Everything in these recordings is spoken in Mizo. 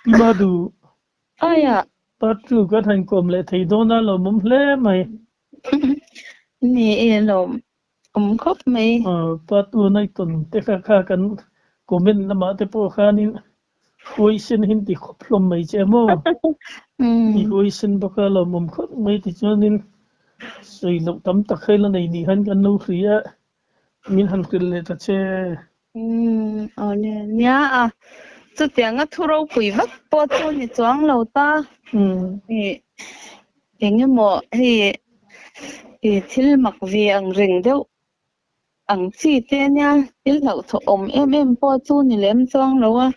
Pi Madu, Aia. Part 2 kan han kawm leh thei dawn a lawmawm hle mai. Ni e lawmawm khawp mai. Part 1 a i tawn te kha kha kan comment lamah te pawh khanin huaisen hin ti khawp hlawm mai che maw? I huaisen bawk a lawmawm khawp mai tichuanin sawi loh tam tak hei la nei ni khan kan lo hria a, min han hrilh leh ta che. Awle nia a, chutianga thu ropui vak pawh chu ni chuang lo ta. Eng emaw hei thil mak ve ang reng deuh ang chi te nia, thil hlauhthawh awm em em pawh chu ni lem chuang lo a.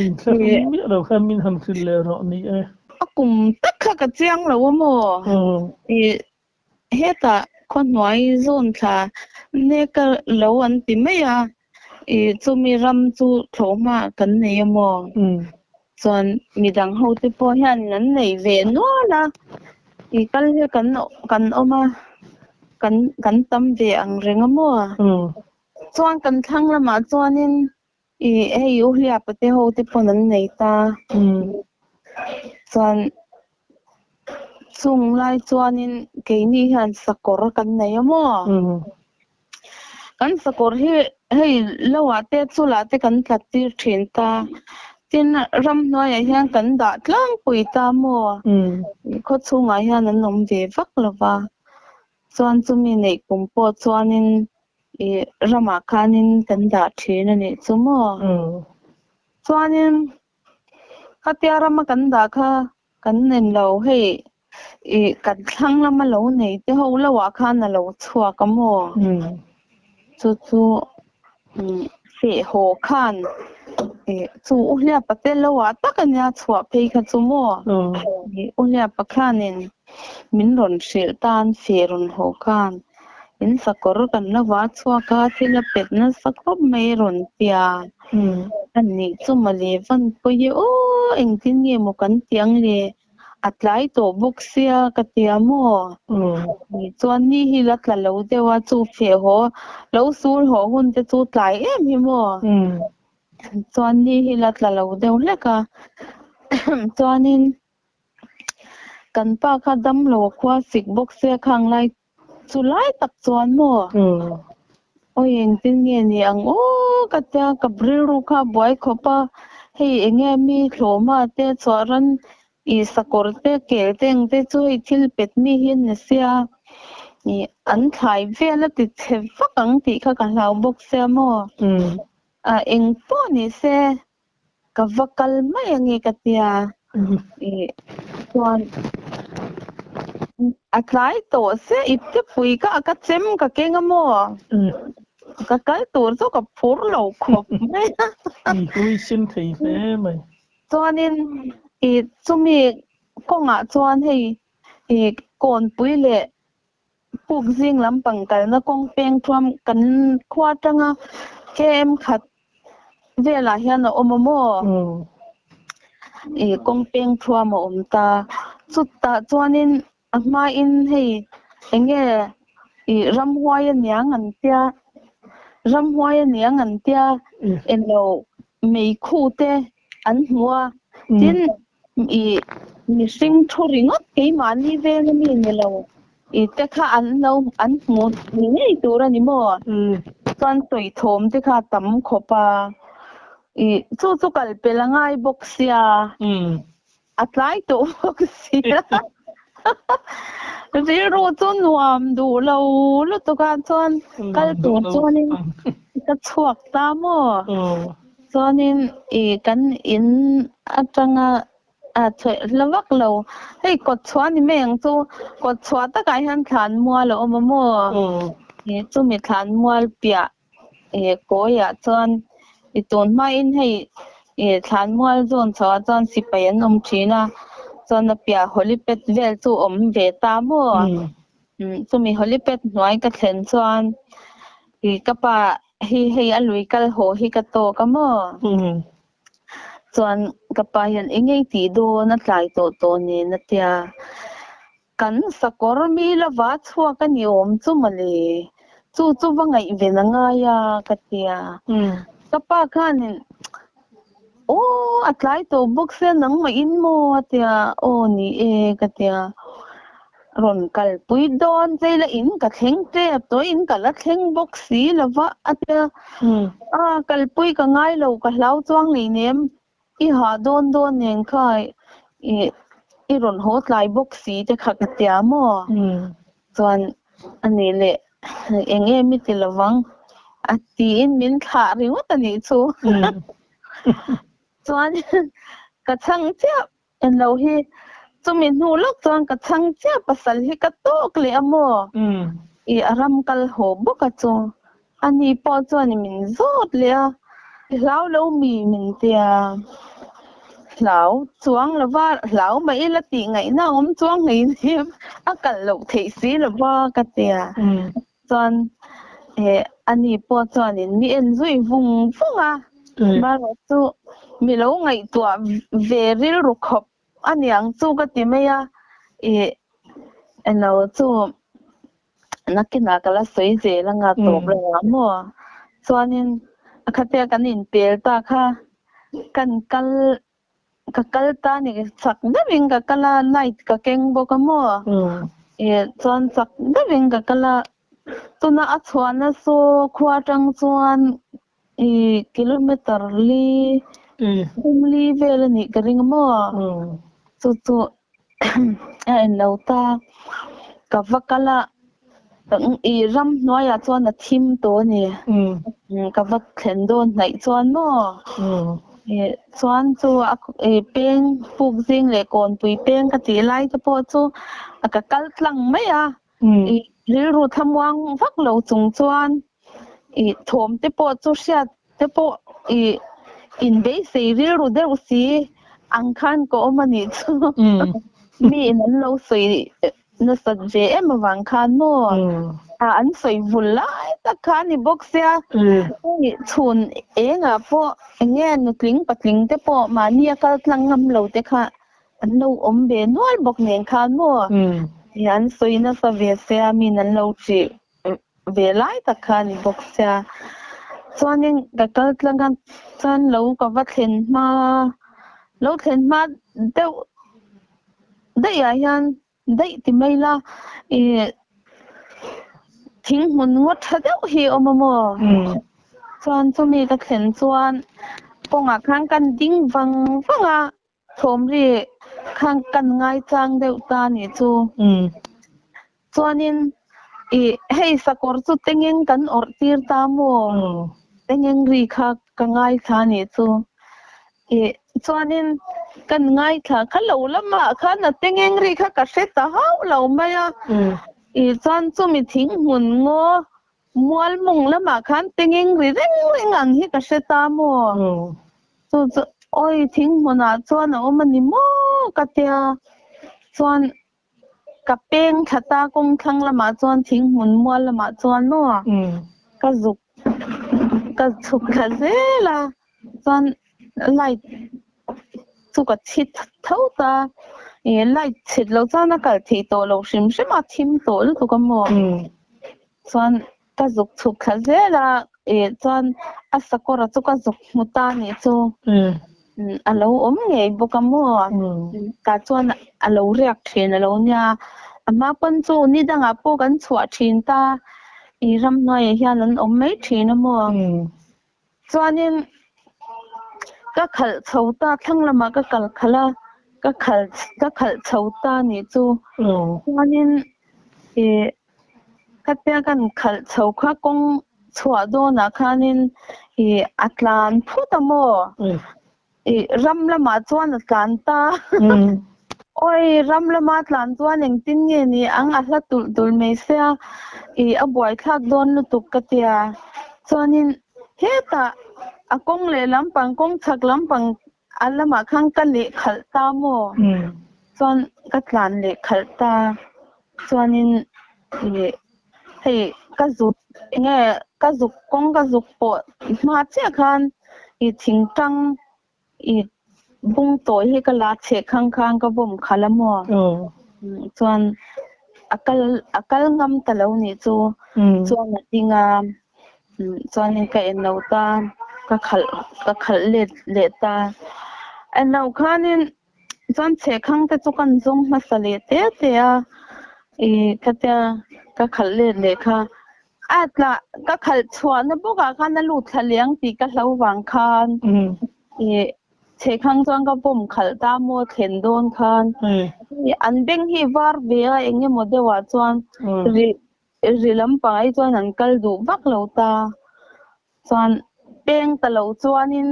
Inthlahrung miah lo khan min han hrilh leh rawh ni e. A kum tak kha ka chiang lo a maw? Hetah khawhnuai zawn thla nek a lo an ti mai a, ih chumi ram chu thlawhhma kan nei a maw? Chuan midang ho te pawh hian an nei ve nual a, ih kal hi kan kan awm a, kan kan tam ve ang reng a maw? Chuan kan thlang lamah chuanin ih hei u Hliapa te ho te pawn an nei ta. Chuan chung lai chuanin keini hian sakawr kan nei a maw? Kan sakawr hi hei lo ah te chulah te kan tlat tir thin ta. Tin ramhnuaiah hian kan dah tlangpui ta maw? Khaw chhungah hian an awm ve vak lo va. Chuan chumi neih kum pawh chuanin ih ramah khanin kan dah thin a nih chu maw? Chuanin khatia rama kan dah kha kan nen lo hei ih kan thlang lama lo nei te ho lo ah khan a lo chhuak a maw? Chu chu feh haw khan ih chu u Hliapa te lo ah tak a nia chhuah phei kha chu maw? Ih u Hliapa khanin min rawn hrilh tan feh rawn haw khan In sakawr kan la va chhuak a, thil a pet nasa khawp mai rawn tia. A nih chu mawle van pawi e aw, engtin nge maw kan ti ang le, a tlai tawh bawk sia ka tia maw? Ni chuan ni hi la tla lo deuh a, chu feh haw lo sul haw hun te chu tlai em hi maw? Chuan ni hi la tla lo deuh hlek a, chuanin Kan pa kha dam lo a khua sik bawk se a khang lai chu lai tak chuan maw? Awi engtin nge ni ang aw ka tia ka rilru kha a buai khawp a, hei enge mi thlawhma te chhuah ran ih sakawr te kel te ang te chu hei thil pet mi hi an ni sia ih an thlai vel a ti chhe vak ang tih kha ka hlau bawk sia maw? A eng pawh ni se Ka va kal mai ange ka tia ih chuan a tlai tawh se ip te pui ka ka chem ka keng a maw ka kal tur chu ka phur lo khawp mai a. I hui sin thei hle mai. Chuanin ih chumi kawngah chuan hei ih kawnpui leh Puk zing lampang kalna kawng peng thuam kan khua atanga KM khat velah hian a awm a maw? Ih kawng peng thuam a awm ta. Chutah chuanin a hmain hei enge ih ramhuai a niang an tia, ramhuai a niang an tia englo meikhu te an hmu a, tin I mihring thu ringawt keimahni veng a mi ni lo i te kha an lo an hmu ni ngei tur a ni maw? Chuan sawi thawm te kha a tam khawp a, i chu chu kal pel a ngai bawk sia, a tlai tawh bawk sia. Rilru chu nuam duh lo lutuk a chuan kal tur chuanin ka chhuak ta maw? Chuanin i kan in atanga a chhuah hla vak lo. Hei kawt chhuah a ni mai ang chu. Kawt chhuah takah hian thlan mual a awm a maw? I chumi thlan mual piah i kawiah chuan i tun hmain hei i thlan mual zawn chhoah chuan sipai an awm thin a. Chuan a piah helipad vel chu awm ve ta maw? Chumi helipad hnuai ka thlen chuan i ka pa Hei hei a lui kal haw hi ka tawk a maw? Chuan ka pa hian eng ngei tih dawn a tlai tawh tawh nen a tia. Kan sakawr mi lova chhuak a ni awm chu mawle. Chu chu va ngaihven a ngai a ka tia. Ka pa khanin. Aw a tlai tawh bawk sia nangmah in maw a tia, aw ni e ka tia. Rawn kalpui dawn che ila in ka thleng tep tawh in ka la thleng bawk si lova a tia. A kalpui ka ngai lo ka hlau chuang hleinem i hah dawn dawn nen kha i i rawn haw tlai bawk si te kha ka tia maw? Chuan a nih leh eng em i ti lovang a tiin min thlah ringawt a nih chu. Chuan ka chhang chiah Englo hi chumi hnu lawk chuan ka chhang chiah pasal hi ka tawk leh a maw? I a ram kal haw bawk a chu. Ani pawh chuan min zawt leh a, i hlau lo mi min tia. Hlau chuang lova hlau mah ila tih ngaihna a awm chuang hleinem a kalh loh theih si lova ka tia. Chuan ani pawh chuanin mi en zui vung vung a, marawh chu mi lo ngaihtuah ve rilru khawp a niang chu ka ti mai a, ih elo chu nakinah ka la sawi zel anga tawp reng ang maw? Chuanin a khatia kan inpel ta kha kan kal Ka kal ta ni chak deuhin ka kal a, light ka keng bawk a maw? Ih chuan chak deuhin ka kal a, tuna a chhuahna saw khua atang chuan ih kilometer li kum li vel a nih ka ring a maw? Chu chu a en lo ta, ka va kal a, ih ramhnuaiah chuan a thim tawh a ni. Ka va thlen dawn hnaih chuan maw? Ih chuan chu a ih peng puk zing leh kawnpui peng ka tih lai te pawh chu ka kal tlang mai a. Ih rilru thlamuang vak lo chung chuan ih thawm te pawh chu hriat te pawh ih inbeisei rilru deuh si ang khan ka awm a nih chu. Mi in an lo sawi nasat ve em avang khan maw a an sawi vul lai tak kha a ni bawk sia. Hei chhun engah pawh eng nge nutling patling te pawh mahni a kal tlang ngam lo te kha an lo awm ve nual bawk nen khan maw an sawi nasa ve sia min an lo hrih ve lai tak kha a ni bawk sia. Chuanin ka kal tlang a chuan lo ka va thlen hma lo thlen hma deuh daih ah hian daih ti mai la ih thing hmun ngawt tha deuh hi a awm a maw? Chuan chumi ka thlen chuan kawngah khan kan ding vang vang a thawm ri khan kan ngaichang deuh ta a nih chu. Chuanin ih hei sakawr chu tengeng kan awrh tir ta maw? Tengeng ri kha ka ngaithla a nih chu. Ih chuanin kan ngaithla kha lo lamah khan a tengeng ri kha ka hre ta hauh lo mai a. Ih chuan chumi thing hmun ngaw mual mung lamah khan tengeng ri reng reng ang hi ka hre ta maw? Chu chu awi thing hmunah chuan a awm a ni maw ka tia. Chuan Ka peng thla ta kawng thlang lamah chuan thing hmun mual lamah chuan maw ka zuk ka chhuk thla zel a chuan light chu ka chhit tho ta ih light chhit loh chuan a kal theih tawh loh hrim hrim a thim tawh lutuk a maw chuan ka zuk chhuk thla zel a ih chuan a sakawra chu ka zuk hmu ta a nih chu a lo awm ngei bawk a maw tah chuan a lo riak thin a lo nia a hma pawn chu ni dangah pawh kan chhuah thin ta ih ramhnuaiah hian an awm mai thin a maw chuanin ka khalh chho ta thlang lamah ka kal khalh a ka khal ka khalh chho ta a nih chu chuanin ih Khatia kan khalh chho kha kawng chhuah dawnah khanin ih a tlan phut a maw? Ih ram lamah chuan a tlan ta. Awi ram lama tlan chuan engtin nge ni ang a hla tulh tulh mai sia ih a buaithlak dawn lutuk ka tia. Chuanin hetah a kawng leh lampang kawng chhak lampang a lamah khan ka leh khalh ta maw? Chuan ka tlan leh khalh ta. Chuanin ih hei ka zuk enge ka zuk kawng ka zuk pawh hma chiah khan ih thingtang ih bung tawi hi ka la chheh khang khan ka vawm khalh a maw chuan a kal a kal ngam ta lo nih chu chuan a ding a chuanin ka en lo ta. Ka khalh ka khalh let leh ta. En loh khanin chuan chhehkhang te chu kan zawng hmasa leh te te a, ih khatia ka khalh let leh kha a tla ka khalh chhuahna bawkah khan a lut thla liang tih ka hlo vang khan ih chhehkhang chuan ka vawm khalh ta maw thlen dawn khan an beng hi var ve a eng emaw deuhah chuan ri ri lampang ai chuan an kal duh vak lo ta. Chuan peng ta lo chuanin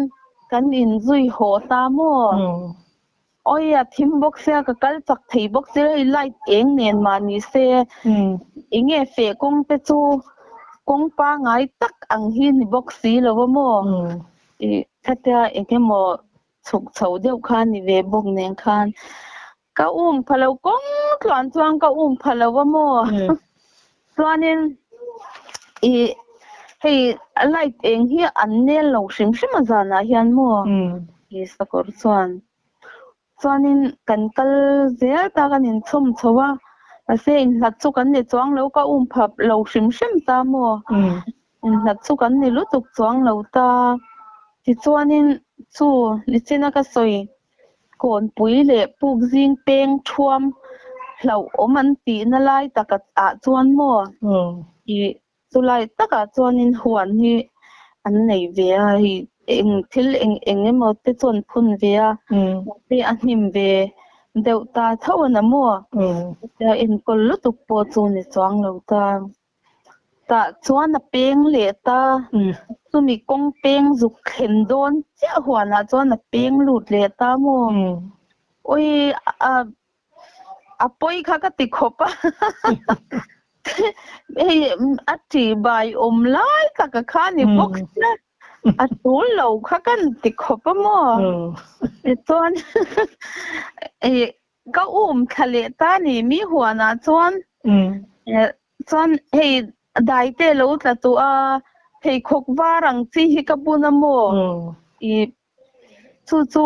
kan inzui haw ta maw? Awi a thim bawk sia ka kal chak thei bawk sia hei light eng nen mah ni se enge feh kawng te chu kawng pangai tak ang hi ni bawk si lo a maw? Ih khatia engemaw chhuk chho deuh kha ni ve bawk nen khan ka um pha lo kawng tluan chuan ka um pha lo a maw chuanin ih hei light eng hi an nel lo hrim hrim a zanah hian maw ih sakawr chuan chuanin kan kal zel ta kan inchhawm chho a mahse inhlat chu kan ni chuang lo ka um pha lo hrim hrim ta maw inhlat chu kan ni lutuk chuang lo ta tichuanin chu nichina ka sawi Kawnpui leh puk zing peng thuam hlauhawm an tihna lai taka ah chuan maw ih chulai takah chuanin huan hi an nei ve a hei eng thil eng eng emaw te chu an phun ve a mahse a hnim ve deuh ta tho a na maw chutia enkawl lutuk pawh chu ni chuang lo ta. Tah chuan a peng leh ta, chumi kawng peng zuk thlen dawn chiah huanah chuan a peng lut leh ta maw? Awi a a pawi kha ka ti khawp a, hei a ṭih bai awm lai tak a kha ni bawk sia, a ṭul lo kha kan ti khawp a maw? Tichuan Ka um thla leh ta ni mi huanah chuan chuan hei dai te lo tla tawh a, pheikhawk var ang chi hi ka bun a maw? I chu chu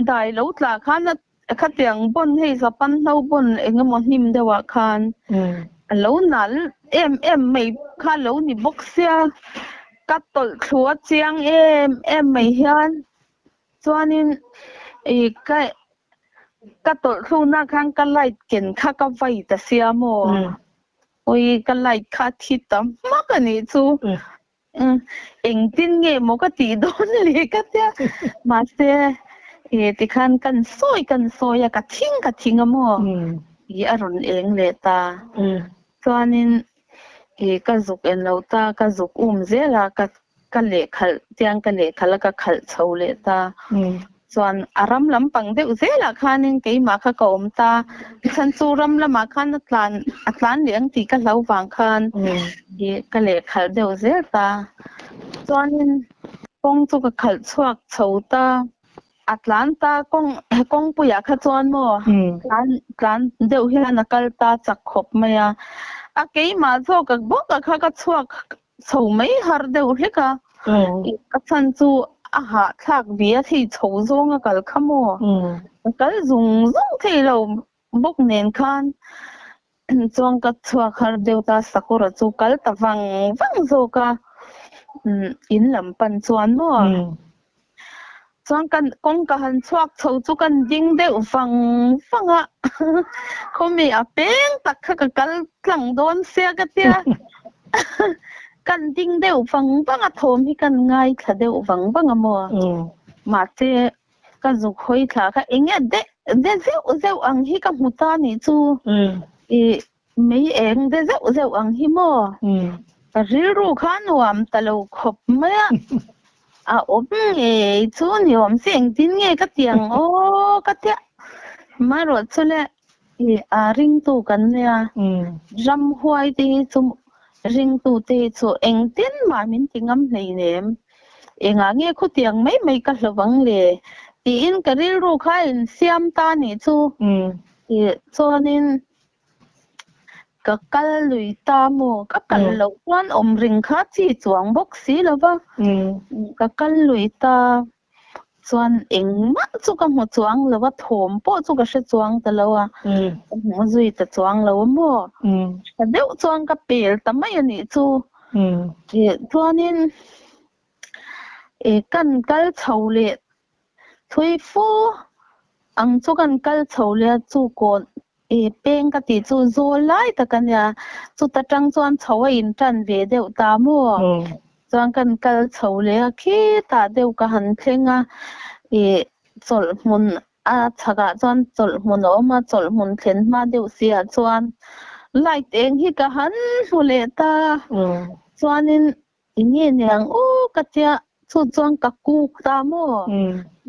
dai lo tla khan a khatiang bawn hei zapan hlo bawn eng emaw hnim deuhah khan a lo nal em em mai kha lo ni bawk sia, ka tawlh thlu a chiang em em mai hian. Chuanin ih ka ka tawlh thlukna khan ka light ken kha ka vai ta sia maw? Awi ka light kha a thi ta hmak a nih chu. Engtin nge maw ka tih dawn le ka tia. Mahse ih tikhan kan sawi kan sawi a ka thing ka thing a maw? Ih a rawn eng leh ta. Chuanin ih ka zuk en lo ta ka zuk um zel a ka ka lehkhalh tiang ka lehkhalh a ka khalh chho leh ta. Chuan a ram lampang deuh zelah khanin keimah kha ka awm ta. Chhan chu ram lamah khan a tlan a tlan leh ang tih ka hlau vang khan ih ka lehkhalh deuh zel ta. Chuanin kawng chu ka khalh chhuak chho ta. A tlan ta kawng kawngpuiah kha chuan maw tlan tlan deuh hian a kal ta chak khawp mai a. A keimah zawk bawk a kha ka chhuak chho mai har deuh hlek a, ka chhan chu a hahthlak ve a thei chho zawng a kal kha maw? Ka kal zung zung thei lo bawk nen khan chuan ka chhuak har deuh ta Sakura chu kal ta vang vang zawk a, in lam pan chuan maw? Chuan kan kawngka han chhuak chho chu kan ding deuh vang vang a, khawmi a peng tak kha ka kal tlang dawn sia ka tia. Kan ding deuh vang vang a, thawm hi kan ngaithla deuh vang vang a maw? Mahse ka zuk hawi thla kha eng nge de de zeuh zeuh ang hi ka hmu ta nih chu. Ih Mei eng de zeuh zeuh ang hi maw? Ka rilru kha nuam ta lo khawp mai a, a awm ngei chu ni awm si engtin nge ka ti ang aw ka tia. Amaherawh chu le ih a ringtu kan nia, ramhuai te hi chu ringtu te hi chu engtin mah min ti ngam hleinem, engah nge khutiang mai mai ka hlauh ang le tiin ka rilru kha a insiam ta nih chu. Ih chuanin Ka kal lui ta maw? Ka kal loh chuan awm ring kha chi chuang bawk si lo va. Ka kal lui ta chuan engmah chu ka hmu chuang lo va, thawm pawh chu ka hre chuang ta lo a, ka hmu zui ta chuang lo a maw? Tha deuh chuan ka pel ta mai a nih chu. Chuanin. E kan kal chho leh thui fu ang chu kan kal chho leh a chu kawn e peng ka tih chu zawl lai tak a nia chuta tang chuan chho a in tan ve deuh ta maw chuan kan kal chho leh a khitah deuh ka han thleng a e chawlh hmun a chhakah chuan chawlh hmun a awm a chawlh hmun thlen hma deuh si ah chuan light eng hi ka han hmu leh ta chuanin Enge niang aw ka tia chu chuan ka kuk ta maw?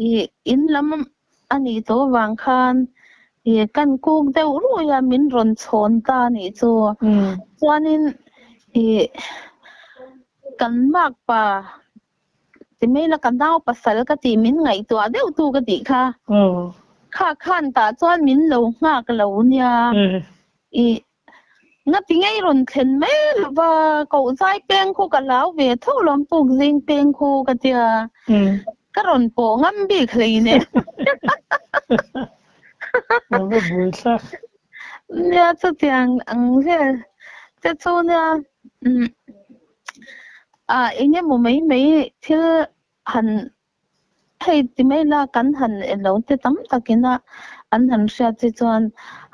I in lam a nih tawh avang khan i kan kuk deuh rui a min rawn chhawn ta a nih chu. Chuanin i kan makpa ti mai la ka nau pasal ka tih min ngaihtuah deuh tu ka tih kha. Kha khan tah chuan min lo nghak lo nia. I Ngati ngei rawn thlen mai lova koh zai peng khu ka hlau ve tho lawm puk zing peng khu ka tia ka rawn pawh ngam bik hlei nen. Ava buai thlak. Nia chutiang ang vel te chu nia ah engemaw mai mai thil han Hei ti mai la kan han elo te tam takin a an han hriat che chuan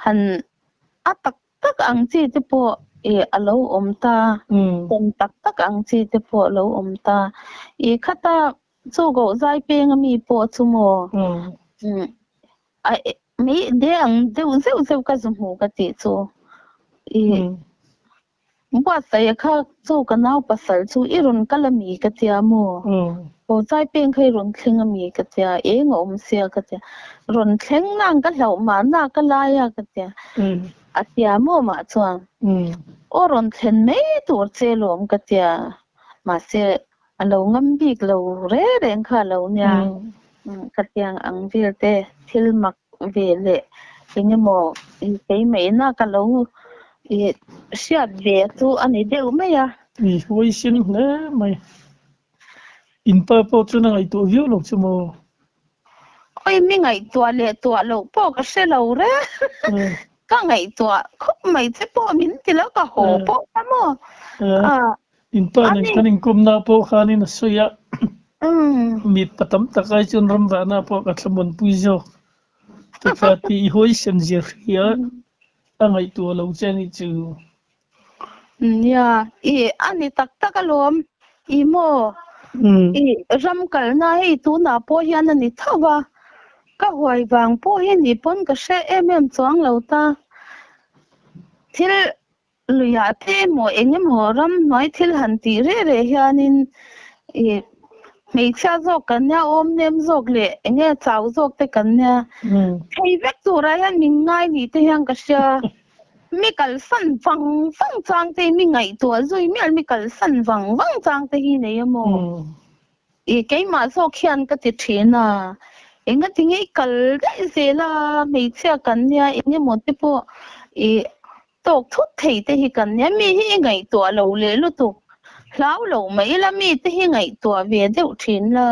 han a tak tak ang chi te pawh ih a lo awm ta, pawm tak tak ang chi te pawh a lo awm ta. Ih khata chu goh zai peng ami pawh chu maw a mei de ang deuh zeuh zeuh ka zu hmu ka tih chu ih Buatsaih a kha chu ka nau pasal chu i rawn kal a mi ka tia maw? Aw chai peng kha i rawn thleng a mi ka tia, eng a awm sia ka tia, rawn thleng nang ka hlauh mahna ka lai a ka tia, a tia maw mah chuan aw rawn thlen mai tur che lawm ka tia, mahse a lo ngam bik lo re reng kha a lo nia, ka tiang ang vel te thil mak ve leh eng emaw keimahina ka lo hriat ve chu a ni deuh mai a. I huaisen hle mai. In pa pawh chuan a ngaihtuah viau lo chu maw? Oi mi ngaihtuah leh tuah loh pawh ka hre lo reng. Ka ngaihtuah khawp mai che pawh min ti lo ka haw pawh kha maw? In pa nen kan inkawmna pawh khanin a sawi a, mi pa tam tak ai chuan ramvahna pawh ka thlamuanpui zawk. Te kha ti i huaisen zia hria a ngaihtuah lo che anih chu. Nia, i a ni tak tak alawm. I maw? I ram kalna hei tunah pawh hian a ni tho va, ka huai vang pawh hi ni pawn ka hre em em chuang lo ta. Thil Luiah te emaw eng emaw ramhnuai thil han tih reh reh hianin ih hmeichhia zawk kan nia, awm nem zawk leh eng nge chau zawk te kan nia. Thei vek turah hian min ngai ni te hian ka hria. Mi kalsan vang vang chang te hi mi ngaihtuah zui mial mi kalsan vang vang chang te hi nei emaw. Ih keimah zawk hian ka ti thin a, engati nge i kal daih zel a, hmeichhia kan nia eng emaw te pawh ih Tawk thut thei te hi kan nia, mi hi i ngaihtuah lo leh lutuk, hlau lo mai ila mi te hi ngaihtuah ve deuh thin la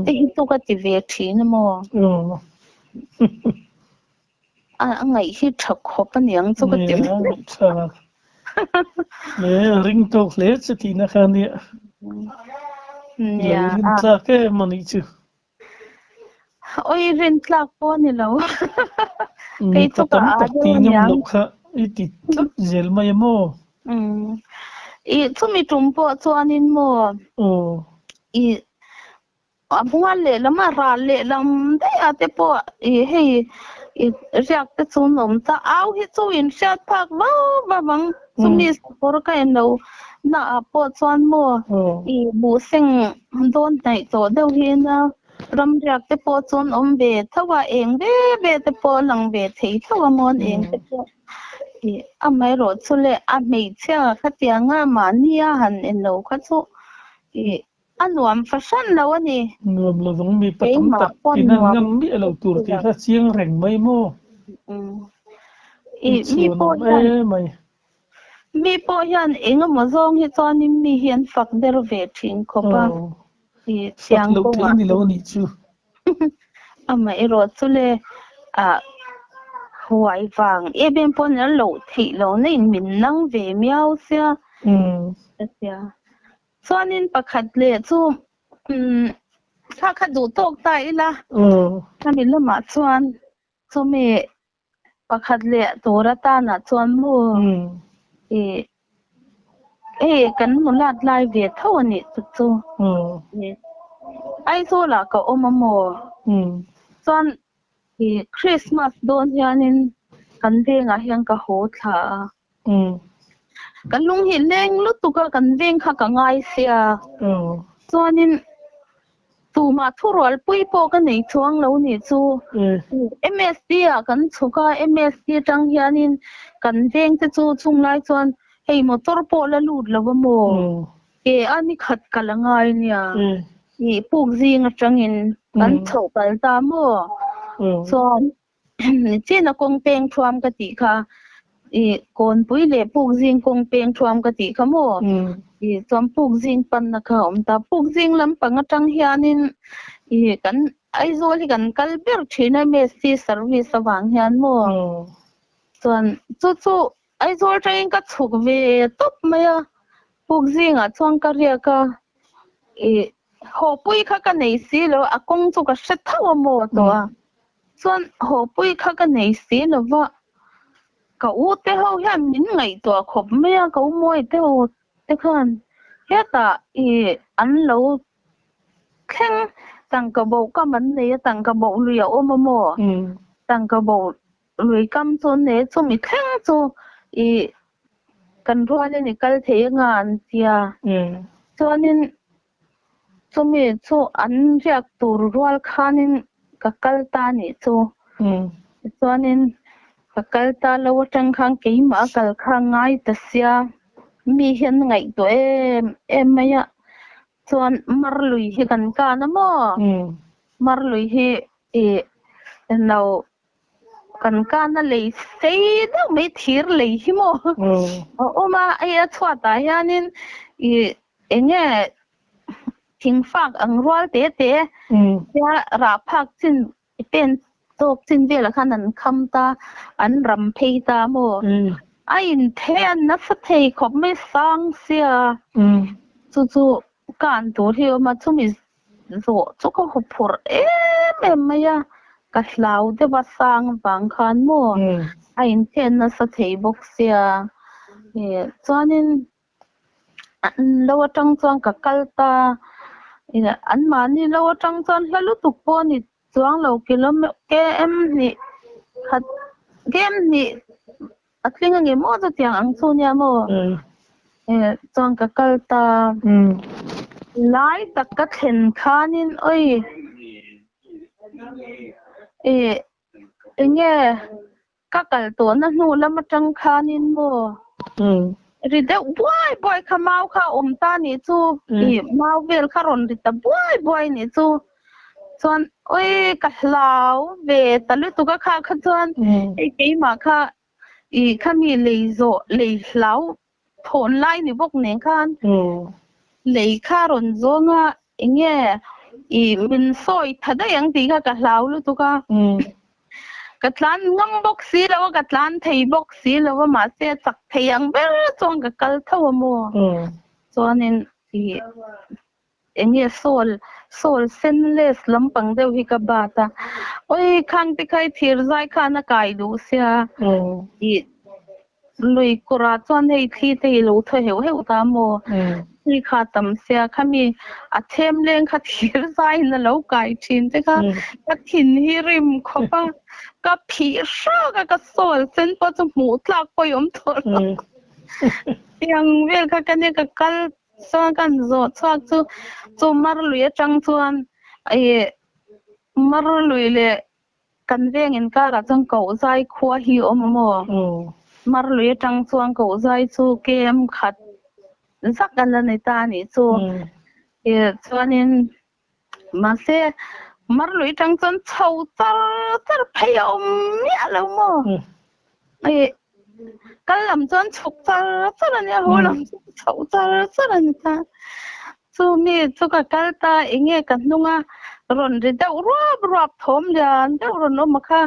te hi chu ka ti ve thin a maw? A ngaih hi tha khawp a niang chu ka ti mai. Tha hle, a ring tawk hle che tihna kha nia. Lo rin tlak em a nih chu. Oi rin tlak pawh a ni lo. Kei chu ka a deuh a niang. Loh kha i ti tlat zel mai a maw? I chumi tum pawh chuanin maw? I a mual lehlam a ral lehlam daih ah te pawh i hei i riak te chu an awm ta. Au hi chu in hriat phak vau vau ang. Chumi sakawr ka en lo na ah pawh chuan maw i buhseng dawn hnaih tawh deuh hian a ramriak te pawh chuan awm ve tho a, eng ve ve te pawh a lang ve thei tho a mawn eng te pawh i amaherawh chu le a hmeichhia khatianga mahni a han en lo kha chu i a nuam fahran lo a ni. Nuam lo vang mi pa tam tak in an ngam miah lo tur tih kha chiang reng mai maw? I mi pawh hian Mi pawh hian eng emaw zawng hi chuanin mi hi an fak ber ve thin khawp a, i chiang kawngah ni lo anih chu. Amaherawh chu le ah huai vang em em pawh an loh theih lo na in min nang ve miau sia ka tia. Chuanin pakhat leh chu. Umm thla kha duh tawk ta ila khami lamah chuan chumi pakhat leh tur atanah chuan maw ih hei kan nulat lai ve tho a nih chu chu Aizawlah ka awm a maw chuan ih Christmas dawn hianin kan vengah hian ka haw thla a. Ka lung hi leng lutuk a, kan veng kha ka ngai sia. Chuanin tumah thurualpui pawh ka nei chuang lo nih chu. MSD ah kan chhuk a, MSD atang hianin kan veng te chu chung lai chuan hei motor pawh la lut lo a maw? Ke a ni khat ka la ngai nia. Ih puk zing atangin kan chhoh kal ta maw? Chuan China kawng peng thuam ka tih kha ih Kawnpui leh Pukzing kawng peng thuam ka tih kha maw ih chuan Pukzing panna kha a awm ta. Pukzing lampang atang hianin ih kan Aizawl hi kan kal ber thin a MSC service avang hian maw chuan chu chu Aizawl atangin ka chhuk ve tawp mai a Pukzingah chuan ka riak a ih Hawpui kha ka nei si lo, a kawng chu ka hre tho a maw tawh a. Chuan hawpui kha ka nei si lo va, ka u te ho hian min ngaihtuah khawp mai a, ka u mawi te ho te khan hetah ih an lo thleng tangka boh kam an nei a, tangka boh lui a awm a maw? Tangka boh lui kam chu an nei a, chumi thleng chu ih Kan rualin i kal thei anga an tia. Chuanin chumi chu an riak tur rual khanin ka kal ta nih chu. Chuanin ka kal ta lo atang khan keimah a kal kha ngai ta sia. Mi hian ngaihtuah em em mai a. Chuan mar lui hi kan kan a maw? Mar lui hi ih no Kan kana lei sei deuh mai thir lei hi maw a awm a, hei a chhuatah hianin ih eng nge thing fak ang rual te te tia rah phak chin pen tawk chin velah khan an kham ta an ram phei ta maw a inthei a nasa thei khawp mai sang sia chu chu kan tur hi a awm a chumi Zawh chu ka haw phurh em em mai a, ka hlau deuh a sang vang khan maw a inthen nasa thei bawk sia. Ih chuanin an lo atang chuan ka kal ta, ih anmahni lo atang chuan hla lutuk pawh a ni chuang lo km hnih khat km hnih a tling a nge maw chutiang ang chu nia maw eh chuan ka kal ta lai tak ka thlen khanin oi eh enge ka kal tawhna hnu lam atang khanin maw ri deuh buai buai kha mau kha a awm ta nih chu ih mau vel kha rawn ri ta buai buai nih chu. Chuan oi ka hlau ve ta lutuk a kha kha chuan hei keimah kha ih khami lei zawh lei hlau thawn lai ni bawk nen khan lei kha rawn zawng a enge ih min sawi tha daih ang tih kha ka hlau lutuk a ka tlan ngam bawk si lo a ka tlan thei bawk si lo a mahse a chak thei ang ber chuan ka kal tho a maw chuanin ih. Eng nge sawl sawl senless lampang deuh hi ka bat a, oi khang te kha i thir zai khan a kai duh sia tih lui kawrah chuan hei thli te hi lo thaw heuh heuh ta maw thli kha a tam sia khami a them leng kha thir zaiin a lo kai thin te kha ka thin hi rim khawp a ka phih hrak a ka sawl sen pawh chu hmuh tlak pawh i awm tawh lo tiang vel kha ka nia ka kal Chuan kan zawh chhuak chu chu mar lui atang chuan ih mar lui leh kan veng inkarah chuan koh zai khua hi a awm a maw? Mar lui atang chuan koh zai chu kem khat zak a la ni ta a nih chu. Ih chuanin mahse mar lui atang chuan chho char char phei a awm miah lo maw? Ih kal lam chuan chhuk char char a nia haw lam chu chhoh char char a ni ta chu mi chu ka kal ta eng nge ka hnung a rawn ri deuh ruap ruap thawm lian deuh rawn awm a kha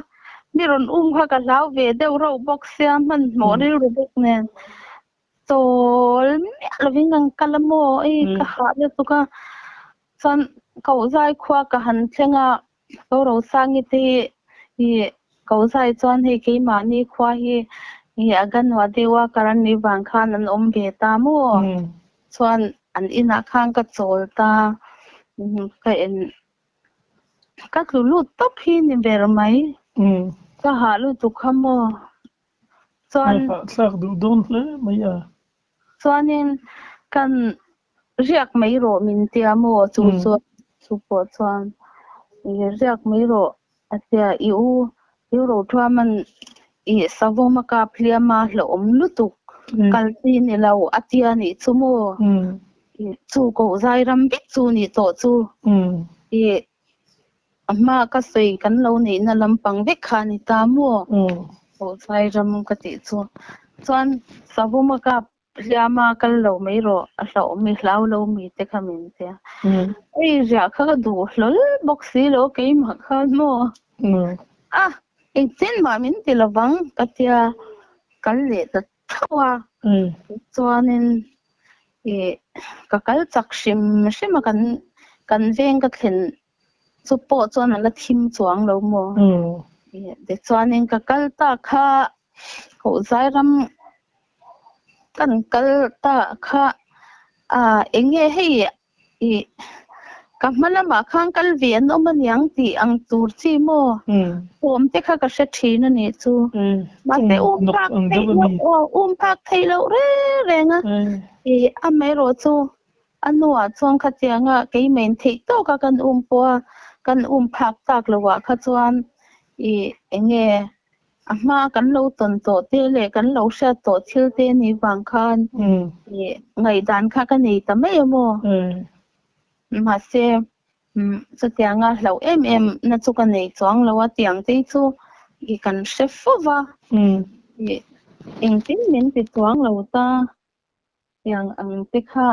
mi rawn um kha ka hlau ve deuh reuh bawk sia hmanhmawh rilru bawk nen chawl miah lovin kan kal a maw ei ka hah lutuk a. Chuan Kohzai khua ka han thleng a, Rorosangi te hi ih Kohzai chuan hei keimahni khua hi ih Anganwadi worker an nih vang khan an awm ve ta maw? Chuan an inah khan ka chawl ta, ka en ka tlu lut tawp hi ni ber mai. Ka hah lutuk kha maw? Chuan. Hahthlak duh dawn hle mai a. Chuanin kan riak mai rawh min tia maw chu chuan chu pawh chuan riak mai rawh a tia i u i u Rothuaman i savawm a kap hliam a hlauhawm lutuk kal chi ni lo a tia nih chu maw chu koh zai ram vek chu nih tawh chu i a hma ka sawi kan lo neihna lampang vek kha a ni ta maw? Aw zai ram ka tih chu. Chuan savawm a kap hliam a kal lo mai rawh a hlauhawm i hlau lo mi te kha min tia. Hei riah kha ka duh hlawl bawk si lo keimah khan maw? A engtin mah min ti lovang ka tia kal leh ta tho a. Chuanin ih ka kal chak hrim hrim a kan kan veng ka thlen chu pawh chuan a la thim chuang lo maw. Tichuanin ka kal ta kha Kohzai ram kan kal ta kha ah eng nge hei ih ka hma lamah khan kal ve an awm aniang tih ang tur chi maw thawm te kha ka hre thin a nih chu. Mahse um phak theih loh aw um phak theih loh reng reng a ih amaherawh chu a hnuah chuan khatianga keimah theih tawka kan um pawh a kan um phak tak loh ah kha chuan ih eng nge A hma kan lo tawn tawh te leh kan lo hriat tawh thil te nih vang khan ngaihdan kha ka nei ta mai a maw? Mahse, chutianga hlauh em em na chu ka nei chuang lo a, tiang te chu kan hre fo va, engtin min ti chuang lo ta. Tiang ang te kha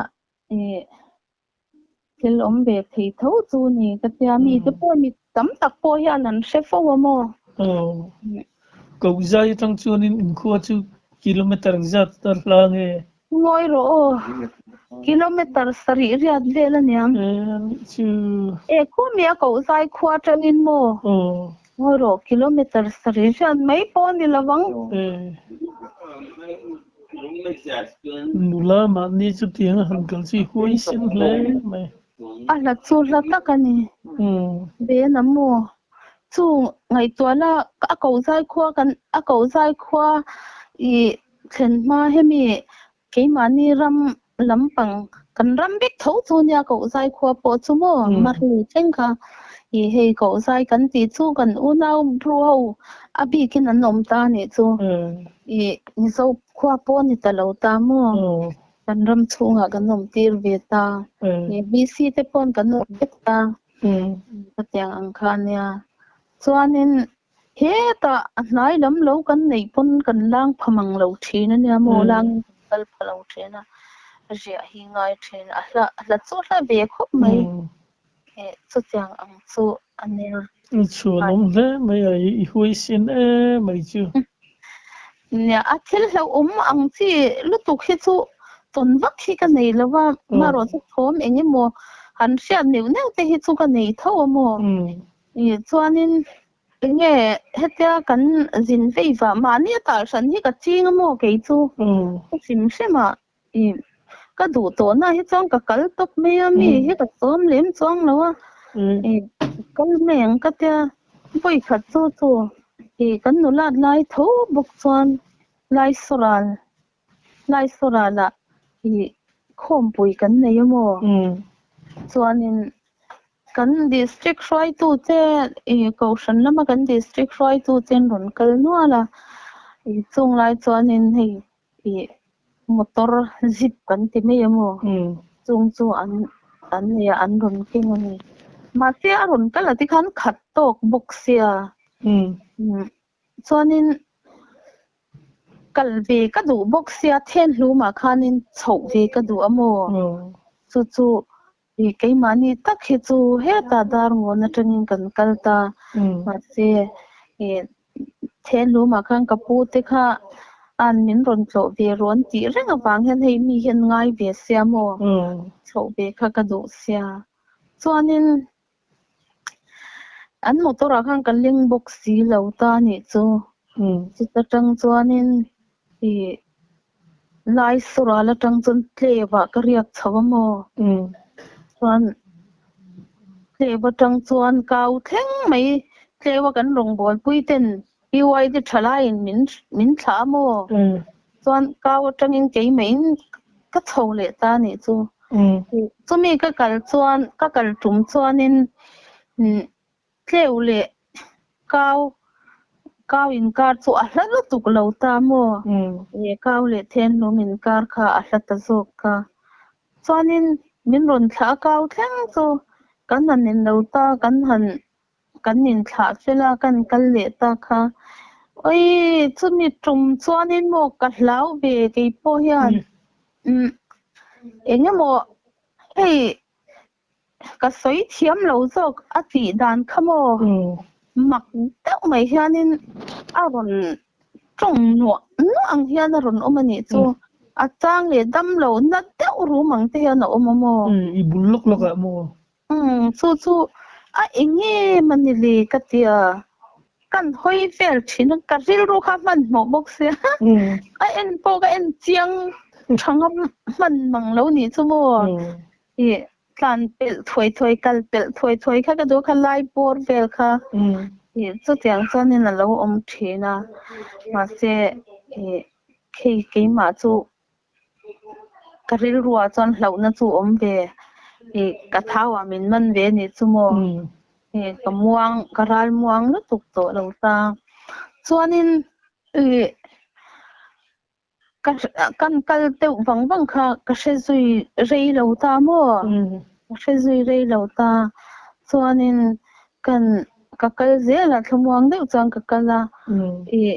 thil awm ve thei tho chu ni ka tia mi te pawh mi tam tak pawh hian an hre fo a maw? Aw. Kohzai atang chuanin inkhua chu kilometer zat a hla nge? Ngawi rawh aw. Kilometer sarih riat vel aniang. E anih chu. E khumi a Kohzai khua atangin maw? Aw. Ngawi rawh kilometer sarih riat mai pawh a ni lo ang. E. Nula mahni chu tiang a han kal chi huai sin hle mai. A hla chu hla tak a ni. Ven a maw? Chu ngaihtuah la a ko zai khua kan a ko zai khua i thlen hma hemi keimahni ram lampang kan ram vek tho chu nia koh zai khua pawh chu maw Marli thleng kha i hei koh zai kan tih chu kan unau bru ho a bikin an awm ta anih chu i Mizo khua pawh a ni ta lo ta maw kan ram chhungah kan awm tir ve ta i BC te pawn kan awm vek ta khatiang ang kha ania chuanin Hetah a hnai lam lo kan neih pawn kan lang pha mang lo thin a nia maw, langin kan kal pha lo thin a, riah hi ngai thin a hla a hla chu hla ve khawp mai eh chutiang ang chu a nia. I chhuan awm hle mai a, i huaisin em mai chu. Nia, a thil hlauhawm ang chi lutuk hi chu tawn vak hi ka nei lo va, marawh chu thawm eng emaw han hriat neuh neuh te hi chu ka nei tho a maw. Ih chuanin enge hetia kan zin vei vah mahni a tal hran hi ka ching a maw kei chu ka hrim hrim a ih ka duh tawh na hi chuan ka kal tawp mai a mi hi ka sawm lem chuang lo a ih kal mai ang ka tia vawi khat chu chu ih kan nulat lai tho bawk chuan Laisoral Laisoral ah ih khawmpui kan nei a maw chuanin Kan district hruaitute ih kohhran lama kan district hruaitute an rawn kal nual a, ih chung lai chuanin hei ih motor zip kan ti mai a maw chung chu an an nei a an rawn keng a ni. Mahse a rawn kal a tikhan khat tawk bawk sia chuanin kal ve ka duh bawk sia Thenhlumah khanin chhoh ve ka duh a maw chu chu Ih keimahni tak hi chu hetah dar ngawn atangin kan kal ta. Mahse ih Thenhlumah khan ka pu te kha an min rawn tlawh ve rawh an tih reng avang hian hei mi hian ngai ve sia maw? Chhoh ve kha ka duh sia. Chuanin an motor ah khan ka leng bawk si lo ta nih chu. Chuta tang chuanin ih Laisaw ral atang chuan Tleu ah ka riak chho a maw? Chuan Tleu atang chuan kau thleng mai Tleu a kan rawngbawlpui ten PYD thalaiin min min thlah a maw? Chuan kau atangin keimah-in ka chho leh ta nih chu. Chumi ka kal chuan ka kal tum chuanin Tleu leh kau kau inkar chu a hla lutuk lo ta maw? Kau leh Thenhlum inkar kha a hla ta zawk ka. Chuanin min rawn thlah a kau thleng chu kan han in lo ta kan han kan inthlah fel a kan kal leh ta kha. Awii chumi tum chuanin maw ka hlau ve kei pawh hian umm eng emaw hei Ka sawi thiam lo zawk a tih dan kha maw? Mak deuh mai hianin a rawn tawng nuah nuah ang hian a rawn awm a nih chu. A chang leh dam lo na deuh rum ang te hian a awm a maw? I bul lawk lawk ah maw? Chu chu a eng em a ni le ka ti a. Kan hawi vel thin a, ka rilru kha hmanhmawh bawk sia. A en pawh ka en chiang tha ngam hman mang lo nih chu maw? I tlan pelh thuai thuai kal pelh thuai thuai kha ka duh kha lai bawr vel kha i chutiang chuanin a lo awm thin a mahse i khei keimah chu ka rilruah chuan hlauhna chu awm ve i ka thauah min man ve a nih chu maw i ka muang ka ral muang lutuk tawh lo ta chuanin i Ka kan kal deuh vang vang kha ka hre zui rei lo ta maw? Ka hre zui rei lo ta. Chuanin kan ka kal zel a, thlamuang deuh chuan ka kal a, ih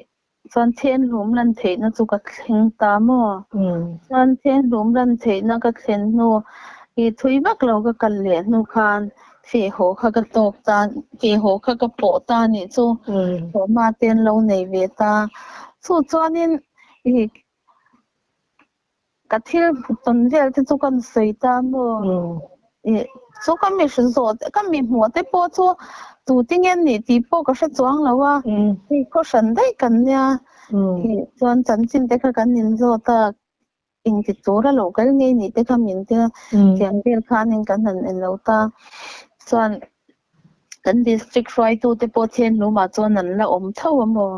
chuan thenhlum lan theihna chu ka thleng ta maw? Chuan thenhlum lan theihna ka thlen hnu ih thui vak lo ka kal leh hnu khan feh haw kha ka tawk ta, feh haw kha ka pawh ta nih chu thawhhma te an lo nei ve ta. Chu chuanin I ka thil tawn vel te chu kan sawi ta maw? I chu ka mi hre zawh te ka mi hmuh te pawh chu tu te nge nih tih pawh ka hre chuang lo a, hei khaw hran daih kan nia. I chuan chanchin te kha kan inzawt a, engti tur a lo kal ngei nih te kha min tia tiang vel khanin kan han en lo ta. Chuan kan district hruaitu te pawh Thianhlumah chuan an la awm tho a maw?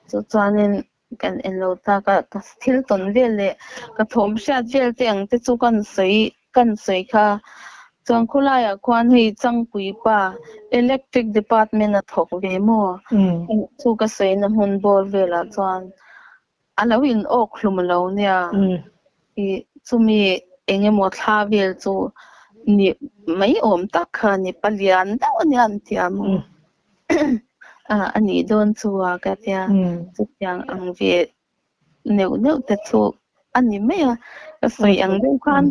Chu chuanin Kan en lo tak a, ka thil tawn vel leh ka thawm hriat vel te ang te chu kan sawi kan sawi kha. Chuan khawlaiah khuan hei Changpui pa Electric Department a thawk ve maw? Chu ka sawina hmun bawr velah chuan a lo in awk hlum lo nia. I chumi eng emaw thla vel chu ni mai awm tak kha ni palian deuh a nia an ti a maw? A nih dawn chu a ka tia chutiang ang ve neuh neuh te chu a ni mai a ka sawi ang deuh khan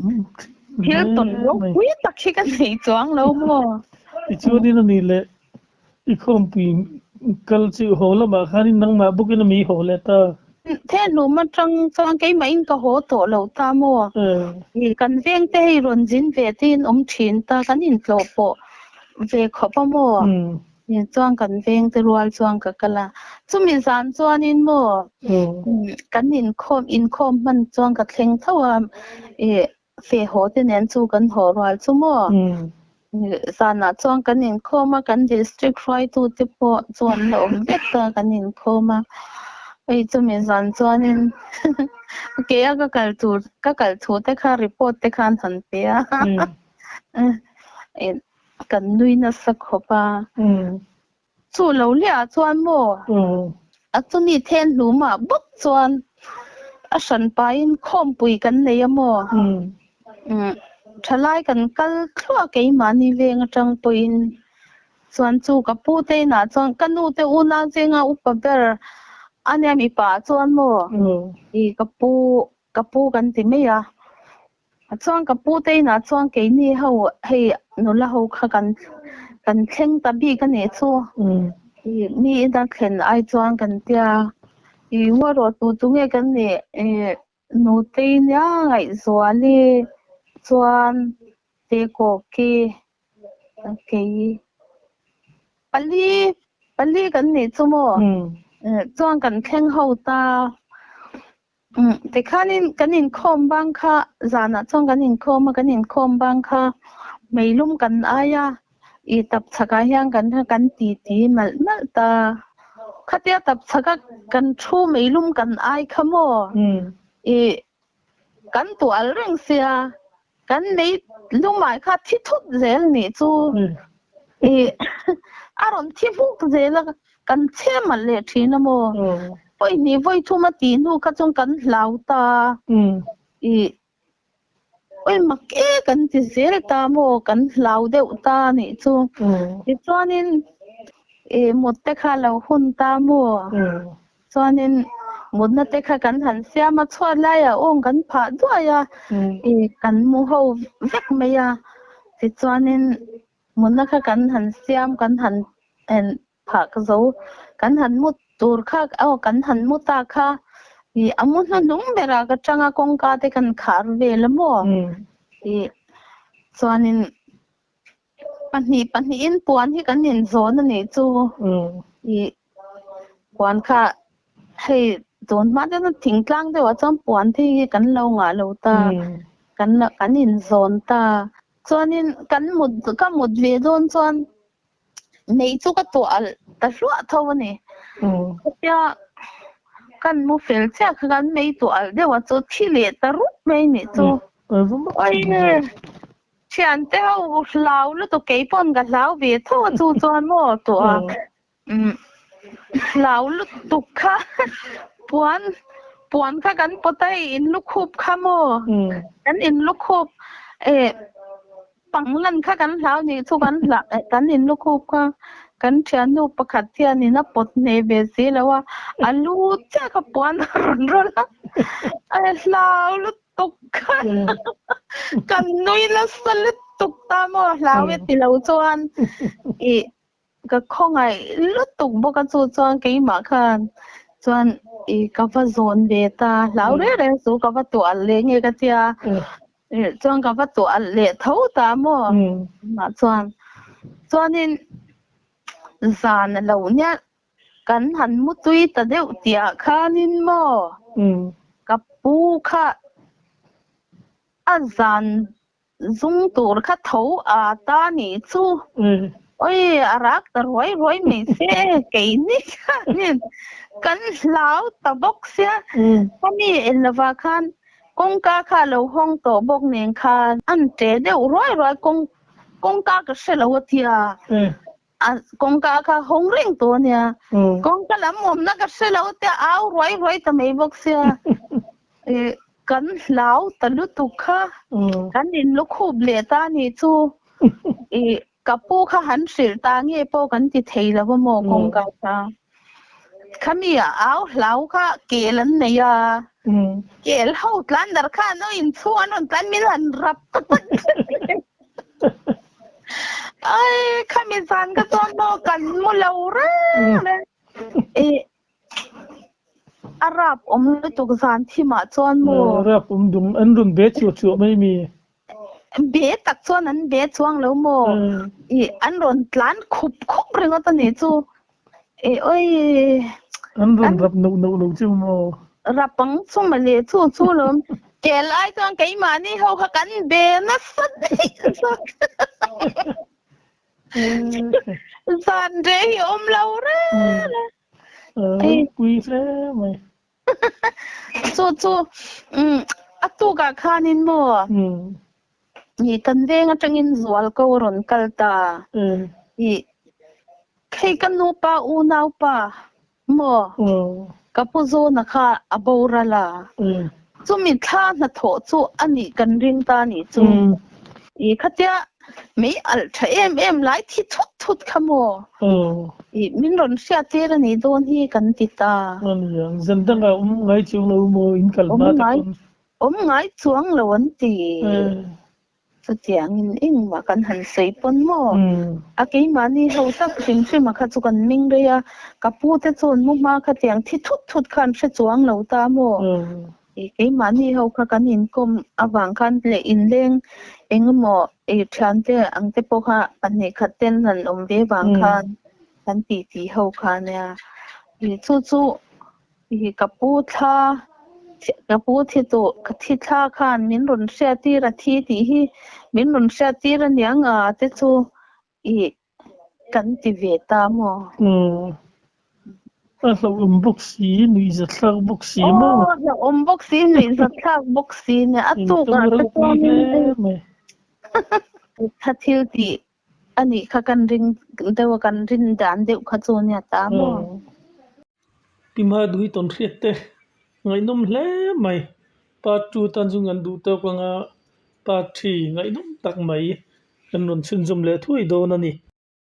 thil tawn ropui tak hi ka nei chuang lo maw. Tichuanin a nih leh i khawmpui kal chu haw lamah khanin nangmah bawkin a mi haw leh ta. Thehhlum atang chuan keimahin ka haw tawh lo ta maw? Kan veng te hei rawn zin ve te in awm thin ta kan intlawh pawh ve khawp a maw? Chuan kan veng te rual chuan ka kal a, chumi zan chuanin maw kan inkhawm inkhawm hman chuan ka thleng tho a, ih feh haw te nen chu kan haw rual chu maw? Zanah chuan kan inkhawm a, kan district hruaitu te pawh chu an la awm vek a, kan inkhawm a, hei chumi zan chuanin kei a ka kal tur ka kal thu te kha report te khan han pe a. Kan nui nasa khawp a. Chu lo liah chuan maw a chumi then hlumah bawk chuan a hran pahin khawmpui kan nei a maw? Thalai kan kal thluah keimahni veng atang pawhin chuan chu ka pu te inah chuan ka nu te unau zinga upa ber a nia mipa chuan maw i ka pu ka pu kan ti mai a. Chuan ka pu te inah chuan keini ho hei nula ho kha kan kan thleng ta bik a nih chu. I mi ina thlen ai chuan kan tia i ngaw tu tu nge kan nih i nutei nia ngaihzuali chuan te kawki. Kei pali pali kan nih chu maw chuan kan thleng ho ta. Tikhanin kan inkhawm bang kha zanah chuan kan inkhawm a, kan inkhawm bang kha meilum kan ai a, i tapchhakah hian kan kan titi malh malh ta. Khatia tapchhaka kan thu meilum kan ai kha maw i kan tual reng sia, kan mei lumai kha thi thut zel nih chu i a rawn thi hmuk zel a, kan chhe malh leh thin a maw. Vawi hnih vawi thum a tih hnu kha chuan kan hlau ta. I oi mak e kan ti zel ta maw, kan hlau deuh ta nih chu. Tichuanin i mut te kha lo hun ta maw. Chuanin mutna te kha kan han siam a, chhuat laiah awng kan phah duai a, i kan mu ho vek mai a. Tichuanin mutna kha kan han siam, kan han phah ka zo, kan han mu tur kha aw kan han mu ta kha i a mu hnuhnung berah ka tang a, kawngka te kan khar vel a maw. I chuanin Pahnih pahnihin puan hi kan inzawn a nih chu. I puan kha hei tun hma deuh chuan thingtlang deuhah chuan puan te hi kan lo ngah lo ta, kan kan inzawn ta. Chuanin kan mut ka mut ve dawn chuan mei chu ka tuah alh ta hluah tho a ni. Khatia kan mu fel chiah kha kan mei tuah alh deuhah chu thi leh ta rup mai a nih chu. Thiante ho hlau lutuk kei pawn ka hlau ve tho a chu chuan maw tawh a hlau lutuk kha puan puan kha kan pawt a hei in lukhup kha maw kan in lukhup eh panglan kha kan hlau nih chu kan hla kan in lukhup kha kan thiannu pakhat hianin a pawt hneh ve si lo a a lu chiah kha puan a rawn rawlh a a hlau lutuk. tuk kan nui nasa lutuk ta maw hlau e ti lo chuan i ka khawngaih lutuk bawk a chu chuan keimah khan chuan i ka va zawn ve ta hlau reng reng chu ka va tuah leh nge ka tia chuan ka va tuah leh tho ta maw mah chuan chuanin zan a lo nia Kan han mu tui ta deuh tihah khanin maw ka pu kha a zan zung tur kha tho a ta nih chu. Oi a rak ta ruai ruai mai se keini khanin kan hlau ta bawk sia. Khami en lovah khan kawngka kha a lo hawng tawh bawk nen khan an ṭe deuh ruai ruai kawngka ka hre lo a tia. A kawngka kha hawng reng tawh a nia. Kawngka lam awmna ka hre lo te au ruai ruai ta mai bawk sia. Kan hlau ta lutuk kha. Kan in lukhup leh ta a nih chu. Ka pu kha han hrilh ta nge pawh kan ti thei lo a maw kawngka kha. Khami a au hlau kha kel an nei a. Kel ho tlan dar khan aw inchhung an rawn tlan min han rap ta tak Ai khami zan ka chuan maw kan mu lo reng reng. I a rap awm lutuk zan thimah chuan maw. Rap awm dung an rawn be chuah chuah mai mi. Be tak chuan an be chuang lo maw. I an rawn tlan khup khup ringawt a nih chu. I oi. An rawn rap noh noh lo chu maw. Rap ang chu mawle chu chu lawm. Kel ai chuan keimahni ho kha kan be nasa daih zawk. Zan reh hi awm lo reng a. Pui hle mai. Chu chu a tukah khanin maw i kan veng atangin zual ko a rawn kal ta. I hei ka nupa unaupa maw ka pu zawna kha a boral a. Chumi thla hnathawh chu a nih kan ring ta nih chu. I khatia mei alh tha em em lai thi thut thut kha maw? I min rawn hriat tir a nih dawn hi kan ti ta. Zan dangah awm ngai chuang lo maw in kal hma te pawn? Awm ngai chuang lo an ti. Chutiangin engmah kan han sawi pawn maw? A keimahni ho tak hrim hrim a kha chu kan ming rei a, ka pu te chuan mu hma khatiang thi thut thut kha an hre chuang lo ta maw? I keimahni ho kha kan inkawm avang khan leh inleng engemaw i thiante ang te pawh kha pahnih khat ten han awm ve vang khan kan titi ho kha nia. I chu chu i ka pu thla ka pu thi tawh ka thi thla khan min rawn hriattir a thi tih hi min rawn hriattir aniang a te chu i kan ti ve ta maw? Aw, a hlauhawm bawk si, nuihzatthlak bawk si maw? Aw, hlauhawm bawk si, nuihzatthlak bawk si nia, a tuk ah te chuanin mai. Tha thil tih a nih kha kan ring deuh a, kan rin dan deuh kha chu nia ta maw? Pi Madui tawn hriat te ngaihnawm hle mai. Part 2 tan chu ngan duh tawk anga part 3 ngaihnawm tak mai kan rawn chhunzawm leh thuai dawn a ni.